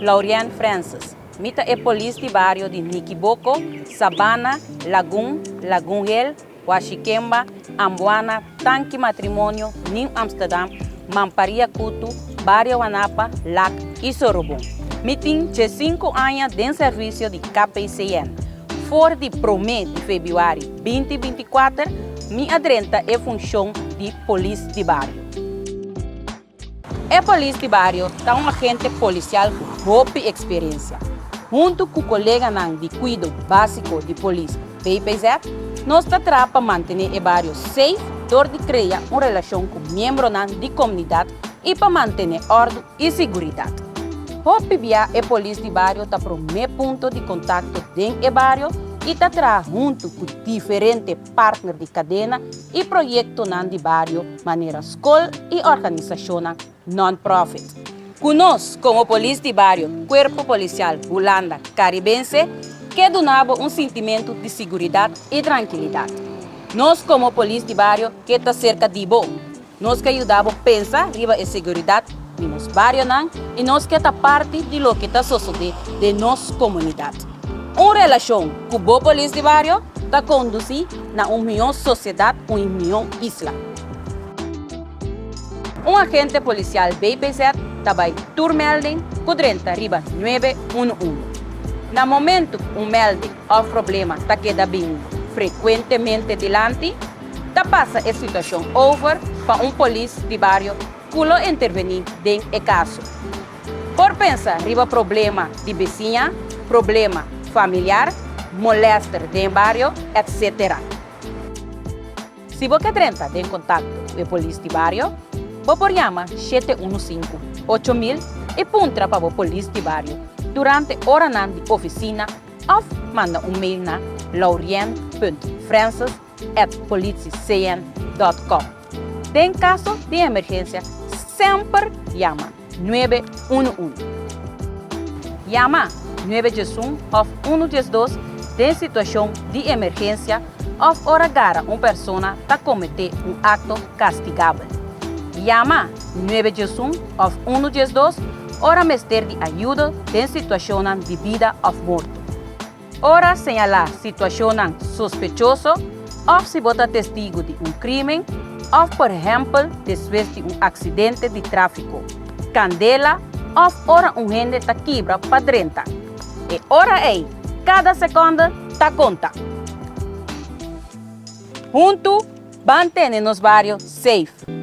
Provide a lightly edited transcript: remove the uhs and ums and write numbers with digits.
Laurianne Francis. Mi ta e polis di bario di Nikiboko, Sabana, Lagun, Lagun Hill, Washikemba, Ambuana, Tanki Matrimonio, Nieuw Amsterdam, Mamparia Kutu, Bario Wanapa, Lac i Sorobon. Mi tin djesinku aña den servisio di KPCN. For di promé di febrüari 2024 mi a drenta e funshon di polis di bario. E polis di bario ta un agente polisial ku hopi eksperensia. Huntu ku koleganan di Kuido Básiko di Polis, BPZ, nos ta traha pa mantené e bario safe dor di krea un relashon ku miembronan di komunidat i pa mantené òrdu i siguridat. Hopi bia e polis di bario ta promé punto di kontakto den e bario i ta traha huntu ku diferente partner di kadena i proyektonan di bario manera skol i organisashonnan non-profit. Ku nos komo Polis di Bario Kuerpo Polisial Hulanda Karibense ke duna bo un sintimentu di siguridat i trankilidat. Nos komo Polis di Bario ke ta serka di bo. Nos ke yuda bo pensa riba e seguridat di nos barionan i nos ke ta parti di loke ta sosodé den nos komunidat. Un relashon ku bo polis di bario ta kondusí na un mihó sosiedat, un mihó isla. Un agente polisial BPZ ta bai tur melding ku drenta riba 911. Na momentu ku un melding òf problema ta keda bini frekuentemente dilanti, ta pasa e situashon over pa un polis di bario ku lo intervení den e kaso. Por pensa riba problema di bisiña, problema familiar, molèster den bario, etc. Si bo ke drenta den kontakto ku e polis di bario, bo por yama 715 8000 i puntra pa bo polis di bario durante oranan di ofisina òf manda un mail na laurien.francis at politiecn.com. Den kaso di emergensia semper yama 911. Yama 911 òf 112 den situashon di emergensia òf ora gara un persona ta kometé un akto kastigabel. Yama 911 òf 112 ora mester di ayudo den situashonnan di bida òf morto. Ora señalá situashonnan sospechoso òf si bo ta testigu di un krímen òf por ehèmpel despues di un aksidente di tráfiko, kandela òf ora un hende ta kibra pa drenta. E ora ei kada sekònde ta konta. Huntu ban tene nos bario safe.